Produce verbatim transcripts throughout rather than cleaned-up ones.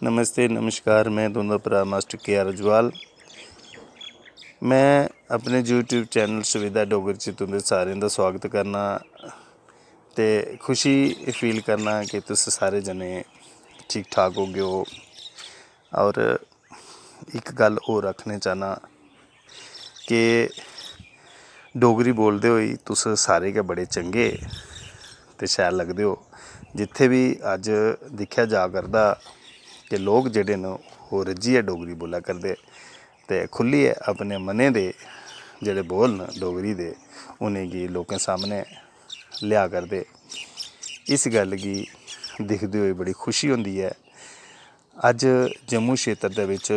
नमस्ते, नमस्कार, में तुं'दा भ्राऽ मास्टर के आर अजवाल। में अपने YouTube चैनल सुविधा डोगरी च तुं'दे सारें दा सुआगत करना ते खुशी फील करना कि तुस सारे जने ठीक ठाक होगे ओ। और इक गल्ल होर आखना चाह्न्नां कि डोगरी बोलदे होई तुस सारे गै बड़े चंगे ते शैल लगदे ओ। जित्थै बी अज्ज दिक्खेआ जा करदा कि लोक जेह्ड़े न, ओह् रज्जियै डोगरी बोल्ला करदे ते खु'ल्लियै अपने मनै दे जेह्ड़े बोल न डोगरी दे, उ'नेंगी लोकें सामनै लेआ करदे। इस गल्ल गी दिखदे होई बड़ी खुशी होंदी ऐ। अज्ज जम्मू क्षेत्र दे बिच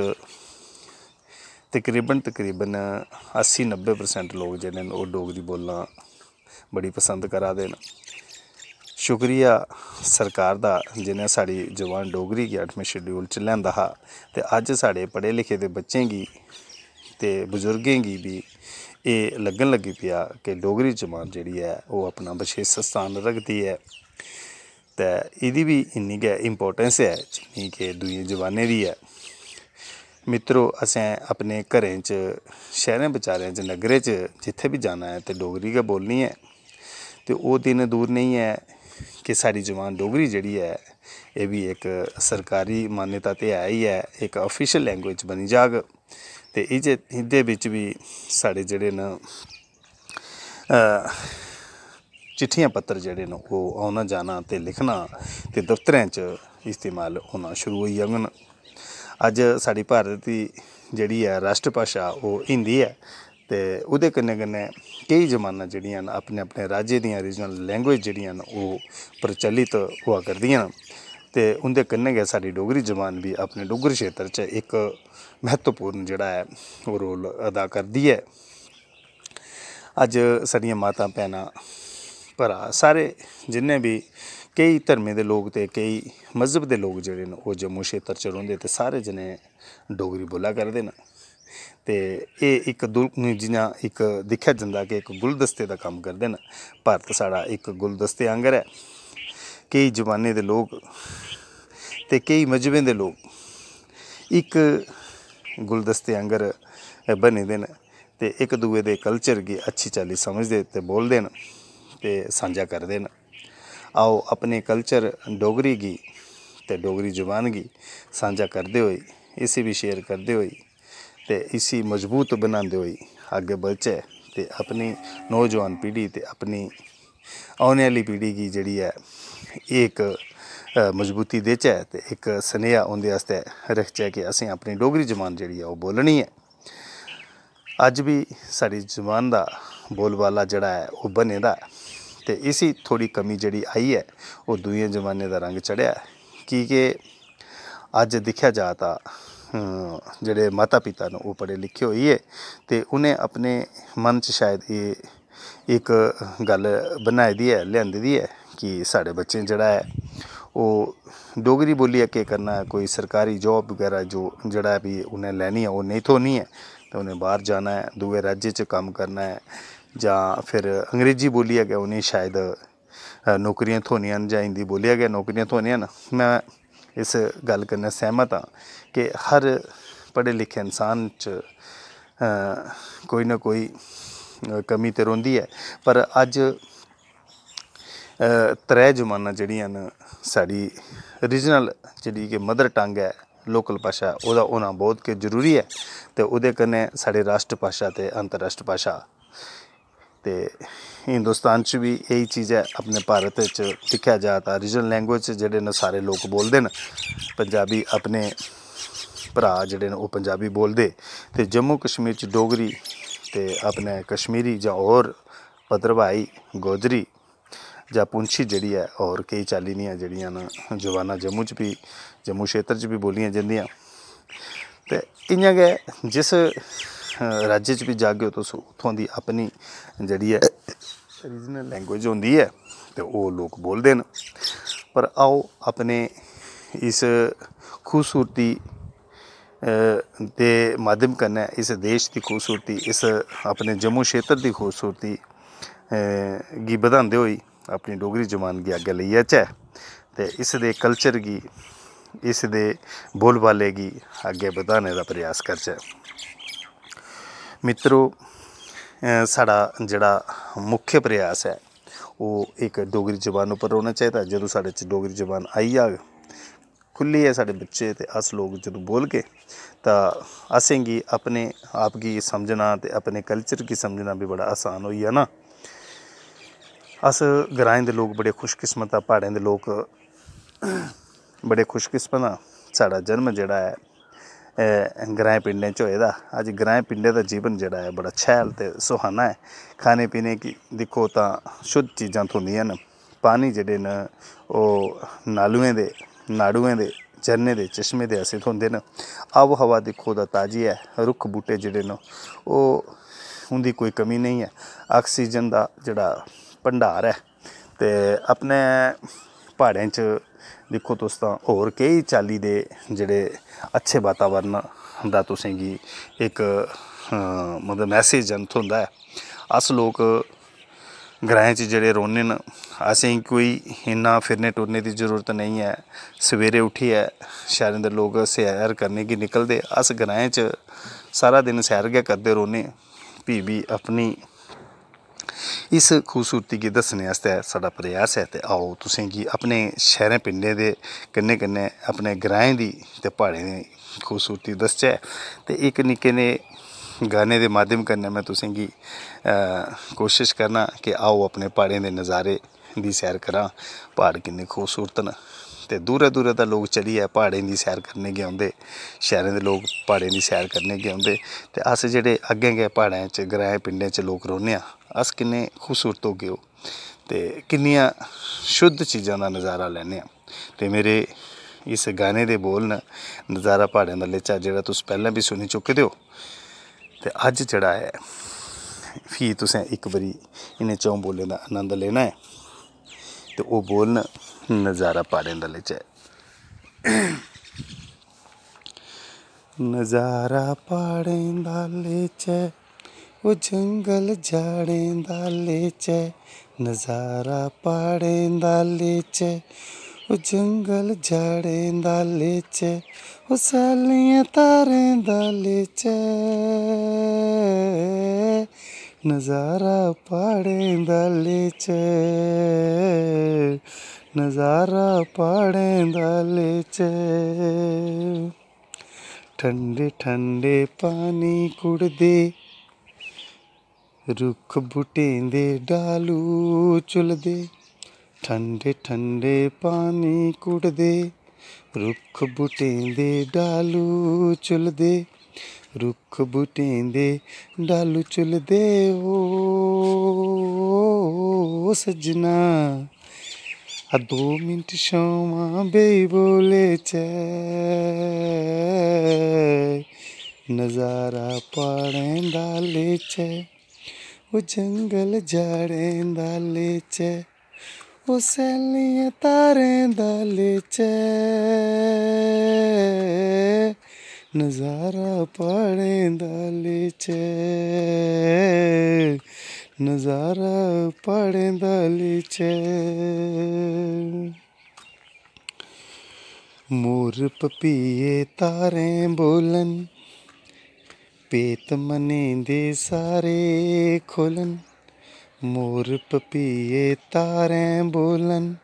तकरीबन, तकरीबन अस्सी नब्बे percent लोक जेह्ड़े न, ओह् डोगरी बोलना बड़ी पसंद करा दे न। शुक्रिया सरकार दा, जि'नें साढ़ी जबान डोगरी गी अठमें schedule च लेआंदा हा, ते अज्ज साढ़े पढ़े लिखे दे बच्चें गी ते बजुर्गें गी बी एह् लग्गन लगी पेआ कि डोगरी जबान जेह्ड़ी ऐ, ओह् अपना बशेश स्थान रखदी ऐ। ते एह्दी बी इन्नी गै importance ऐ जिन्नी कि दूइयें जबानें दी ऐ। मित्रो, असें अपने घरें च, शैह्रें बजारें च, नग्गरें च जित्थै बी जाना ऐ ते डोगरी गै बोलनी ऐ। ते ओह् दिन दूर नेईं ऐ कि साढ़ी जबान डोगरी जेह्ड़ी ऐ, एह् बी इक सरकारी मान्यता ते है ही ऐ, इक official language बनी जाग। ते इ'दे, एह्दे बिच बी साढ़े जेह्ड़े न, अ, चिट्ठियां पत्तर जेह्ड़े न, ओह् औना जाना ते लिखना ते दफ्तरें च इस्तेमाल होना शुरू होई जाङन। अज्ज साढ़ी भारत दी जेह्ड़ी ऐ राश्ट्रभाशा, ओह् हिंदी ऐ, ते ओह्दे कन्नै कन्नै केई जबानां जेह्ड़ियां न, अपने अपने राज्य दियां regional language जेह्ड़ियां न, ओह् प्रचलित होआ करदियां न, ते उं'दे कन्नै गै साढ़ी डोगरी जबान बी अपने डुग्गर क्षेत्र च इक म्हत्तवपूर्ण जेह्ड़ा ऐ, ओह् role अदा करदी ऐ। अज्ज साढ़ियां मातां, भैनां, भ्राऽ, सारे जिन्ने बी केई धर्में दे लोक ते केई मजहब दे लोक जेह्ड़े न, ओह् जम्मू क्षेत्र च रौंह्दे ते सारे जने डोगरी बोल्ला करदे न। ते एह् इक दुल-, जि'यां इक दिक्खेआ जंदा कि इक गुलदस्ते दा कम्म करदे न। भारत साढ़ा इक गुलदस्ते आंगर ऐ। केई जबानें दे लोक ते केई मजहबें दे लोक इक गुलदस्ते आंगर बने दे न ते इक दुए दे culture गी अच्छी चाल्ली समझदे ते बोलदे न ते सांझा करदे न। आओ, अपने culture डोगरी गी ते डोगरी जबान गी सांझा करदे होई, इसी बी share करदे होई ते इसी मजबूत बनांदे होई अग्गें बधचै ते अपनी नौजवान पीढ़ी ते अपनी औने आह्ली पीढ़ी गी जेह्ड़ी ऐ, एह् इक, अ, मजबूती देचै ते इक सनेहा उं'दे आस्तै रखचै कि असें अपनी डोगरी जबान जेह्ड़ी ऐ, ओह् बोलनी ऐ। अज्ज बी साढ़ी जबान दा बोलबाला जेह्ड़ा ऐ, ओह् बने दा ऐ ते इसी थोह्ड़ी कमी जेह्ड़ी आई ऐ, ओह् दूइयें जबानें दा रंग चढ़ेआ ऐ। की के अज्ज दिक्खेआ जा तां, अं, जेह्ड़े माता पिता न, ओह् पढ़े लिखे होई गे ते उ'नें अपने मन च शायद एह् इक गल्ल बनाई दी ऐ, लेआंदी दी ऐ कि साढ़े बच्चें जेह्ड़ा ऐ, ओह् डोगरी बोलियै केह् करना ऐ, कोई सरकारी job बगैरा जो, जेह्ड़ा बी उ'नें लैनी ऐ, ओह् नेईं थ्होनी ऐ ते उ'नें बाह्र जाना ऐ, दूए राज्य च कम्म करना ऐ, जां फिर अंग्रेजी बोलियै गै उ'नें शायद, अ, नौकरियां थ्होनियां न जां हिंदी बोलियै गै नौकरियां थ्होनियां न। में इस गल्ल कन्नै सैह्मत आं कि हर पढ़े लिखे इंसान च, अ, कोई ना कोई, अ, कमी ते रौंह्दी ऐ, पर अज्ज, अ, त्रै जबानां जेह्ड़ियां न, साढ़ी regional जेह्ड़ी कि mother tongue ऐ, local भाशा, ओह्दा होना बौह्त गै जरूरी ऐ ते ओह्दे कन्नै साढ़ी राश्ट्र भाशा ते अंतर्राश्ट्र भाशा ते हिंदुस्तान च बी एही चीज ऐ, अपने भारत च दिक्खेआ जा तां regional language च जेह्ड़े न सारे लोक बोलदे न, पंजाबी अपने भ्राऽ जेह्ड़े न ओह् पंजाबी बोलदे ते जम्मू कश्मीर च डोगरी ते अपने कश्मीरी जां होर भद्रवाही, गोजरी जां पुंछी जेह्ड़ी ऐ, होर केई चाल्ली दियां जेह्ड़ियां न जबानां जम्मू च बी, जम्मू क्षेत्र च बी बोलियां जंदियां। ते इ'यां गै जिस, अ, राज्य च बी जागे ओ तुस, उत्थुआं दी अपनी जेह्ड़ी ऐ regional language होंदी ऐ ते ओह् लोक बोलदे न। पर आओ, अपने इस खूबसूरती, अ, दे माध्यम कन्नै इस देश दी खूबसूरती, इस अपने जम्मू क्षेत्र दी खूबसूरती, अ, गी बधांदे होई अपनी डोगरी जबान गी अग्गें लेई जाचै ते इस दे culture गी इस दे बोलबाले गी अग्गें बधाने दा प्रयास करचै। मित्रो, अ, साढ़ा जेह्ड़ा मुख्य प्रयास ऐ, ओह् इक डोगरी जबान उप्पर रौह्ना चाहिदा। जदूं साढ़े च डोगरी जबान आई जाग, खु'ल्लियै साढ़े बच्चे ते अस लोक जदूं बोलगे, तां असेंगी अपने आप गी समझना ते अपने कल्चर गी समझना बी बड़ा आसान होई जाना। अस ग्राएं दे लोक बड़े खुशकिस्मत आं, प्हाड़ें दे लोक बड़े खुशकिस्मत आं। साढ़ा जन्म जेह्ड़ा ऐ, एह् ग्राएं पिंडें च होए दा। अज्ज ग्राएं पिंडें दा जीवन जेह्ड़ा ऐ, बड़ा शैल ते सुहाना ऐ। खाने पीने गी दिक्खो तां शुद्ध चीजां थ्होंदियां न। पानी जेह्ड़े न, ओह् नालुएं दे, नाड़ुएं दे, झरने दे, चश्मे दे असें थ्होंदे न। आबो हवा दिक्खो तां ताजी ऐ, रुक्ख बूह्टे जेह्ड़े न, ओह्, उं'दी कोई कमी नेईं ऐ। आक्सीजन दा जेह्ड़ा भंडार ऐ, ते अपने प्हाड़ें च दिक्खो तुस तां होर केई चाल्ली दे जेह्ड़े अच्छे वातावरण दा तुसेंगी इक, अ, मतलब, मैसेज जन थ्होंदा ऐ। अस लोक ग्राएं च जेह्ड़े रौह्ने न, असेंगी कोई इन्ना फिरने टुरने दी जरूरत नेईं ऐ। सवेरे उट्ठियै शैह्रें दे लोक सैर करने गी निकलदे, अस ग्राएं च सारा दिन सैर गै करदे रौह्ने। फ्ही बी अपनी इस खूबसूरती गी दस्सने आस्तै साढ़ा प्रयास ऐ। ते आओ, तुसेंगी अपने शैह्रें पिंडें दे कन्नै कन्नै अपने ग्राएं दी ते प्हाड़ें दी खूबसूरती दसचै। ते इक निक्के नेह् गाने दे माध्यम कन्नै में तुसेंगी, अ, कोशश करना कि आओ, अपने प्हाड़ें दे नज़ारे दी सैर करां। प्हाड़ किन्ने खूबसूरत न, ते दूरा दूरा दा लोक चलियै प्हाड़ें दी सैर करने गी औंदे, शैह्रें दे लोक प्हाड़ें दी सैर करने गी औंदे। ते अस जेह्ड़े अग्गें गै प्हाड़ें च, ग्राएं पिंडें च लोक रौह्ने आं, अस किन्ने खूबसूरत होगे ओह्, ते किन्नियां शुद्ध चीजां दा नज़ारा लैन्ने आं। ते मेरे इस गाने दे बोल न, "नज़ारा प्हाड़ें दा लेचा", जेह्ड़ा तुस पैह्लें बी सुनी चुके दे ओ। ते अज्ज जेह्ड़ा ऐ, फ्ही तुसें इक बारी इ'नें च'ऊं बोलें दा आनंद लैना ऐ। ते ओह् बोल न, "नज़ारा प्हाड़ें दा लेचा ऐ।" नज़ारा प्हाड़ें दा लेचा ऐ, ओह् जंगल जाड़ें दा लेचा ऐ। नज़ारा प्हाड़ें दा लेचा ऐ, ओह् जंगल जाड़ें दा लेचा ऐ, ओह् सैल्लियें धारें दा लेचा ऐ। नज़ारा प्हाड़ें दा लेचा ऐ, नज़ारा प्हाड़ें दा लेचा ऐ। ठंडे ठंडे पानी कुड़दे, रुक्ख बूह्टें दे डालू झुलदे। ठंडे ठंडे पानी कुड़दे, रुक्ख बूह्टें दे डालू झुलदे। रुक्ख बूह्टें दे डालू झुलदे, ओ सज्जना, आ दो मिंट छामां बेही बौह् लेचै। नज़ारा प्हाड़ें दा लेचै, ओ जंगल जाड़ें दा लेचै, ओ सैल्लियें धारें दा लेचै। नज़ारा प्हाड़ें दा लेचै, नज़ारा प्हाड़ें दा लेचै। मोर पपीहे धारें बोलन, पेत मनें दे सारे खोलन। मोर पपीहे धारें बोलन,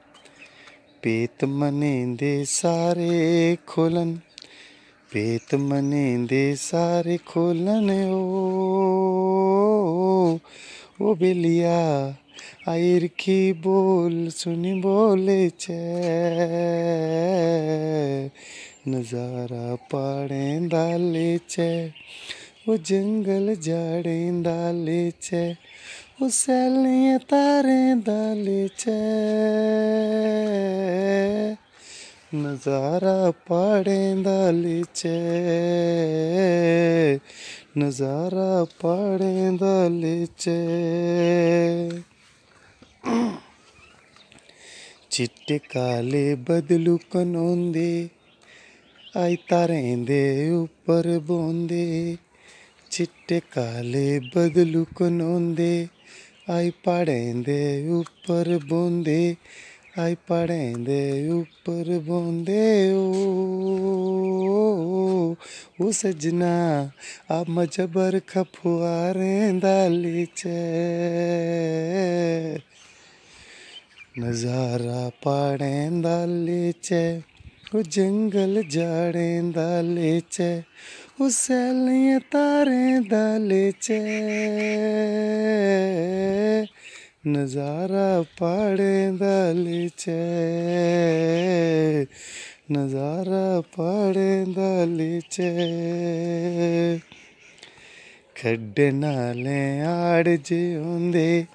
पेत मनें दे सारे खोलन। पेत मनें दे सारे खोलन ओ, ओ बेलिया, आई रखी बोल सुनी बोले च। नज़ारा प्हाड़ें दा लेचै, ओ जंगल जाड़ें दा लेचै, ओ सैल्लियें धारें दा लेचै। नज़ारा प्हाड़ें दा लेचै, नज़ारा प्हाड़ें दा लेचै। चिट्टे काले बदलू कनोंदे, आई धारें दे उप्पर बौंह्दे। चिट्टे काले बदलू कनोंदे, आई प्हाड़ें दे उप्पर बौंह्दे। आई प्हाड़ें दे उप्पर बौंह्दे ओ, ओ सज्जना, आ मजा बरखा फुहारें दा लेचै। नजारा प्हाड़ें दा लेचै, ओ जंगल जाड़ें दा लेचै, ओ सैल्लियें धारें दा लेचै। नजारा प्हाड़ें दा लेचै, नजारा प्हाड़ें दा लेचै। खड्डे नालें आड़ जे होंदे,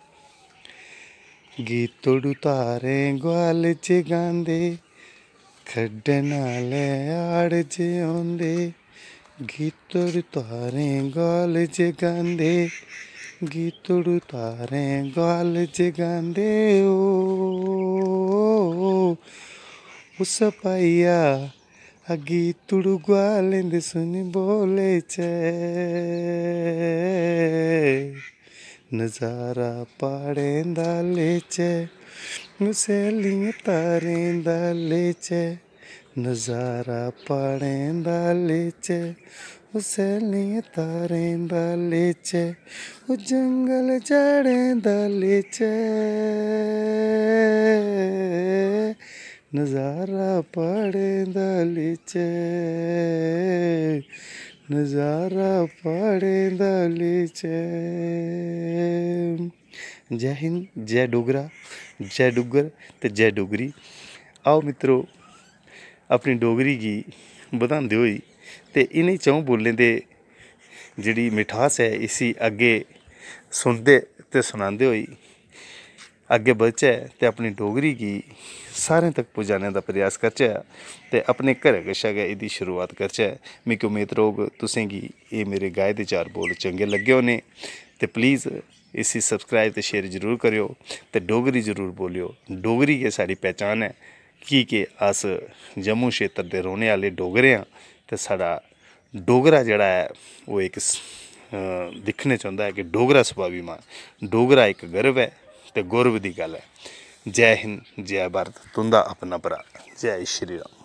गीतड़ू धारें ग्वाल जगांदे। खड्डे नालें आड़ जे होंदे, गीतड़ू धारें ग्वाल जगांदे। गीतड़ू धारें ग्वाल जगांदे ओ, ओ सपाइया, आ गीतड़ू ग्वालें दे सुन बोले च। नजारा प्हाड़ें दा लेचै, ओ सैल्लियें धारें दा लेचै। नजारा प्हाड़ें दा लेचै, ओ सैल्लियें धारें दा लेचै, ओ जंगल जाड़ें दा लेचै। नजारा प्हाड़ें दा लेचै, नजारा प्हाड़ें दा लेचै। जै हिंद, जै डोगरा, जै डुग्गर ते जै डोगरी। आओ मित्रो, अपनी डोगरी गी बधांदे होई ते इ'नें च'ऊं बोलें दे जेह्ड़ी मिठास ऐ, इसी अग्गें सुनदे ते सनांदे होई अग्गें बधचै ते अपनी डोगरी गी सारें तक पुजाने दा प्रयास करचै ते अपने घरै कशा गै एह्दी शुरुआत करचै। मिगी उम्मीद रौह्ग तुसें गी एह् मेरे गाए दे चार बोल चंगे लग्गे होने। ते प्लीज इसी सब्सक्राइब ते शेयर जरूर करेओ ते डोगरी जरूर बोलेओ। डोगरी गै साढ़ी पहचान ऐ, की के अस जम्मू क्षेत्र दे रौह्ने आह्ले डोगरे आं ते साढ़ा डोगरा जेह्ड़ा ऐ, ओह् इक स-, अ, दिक्खने च औंदा ऐ कि डोगरा स्वाभिमान, डोगरा इक गर्व ऐ ते गौरव दी गल्ल ऐ। जै हिंद, जै भारत, तुं'दा अपना भ्राऽ, जै श्री राम।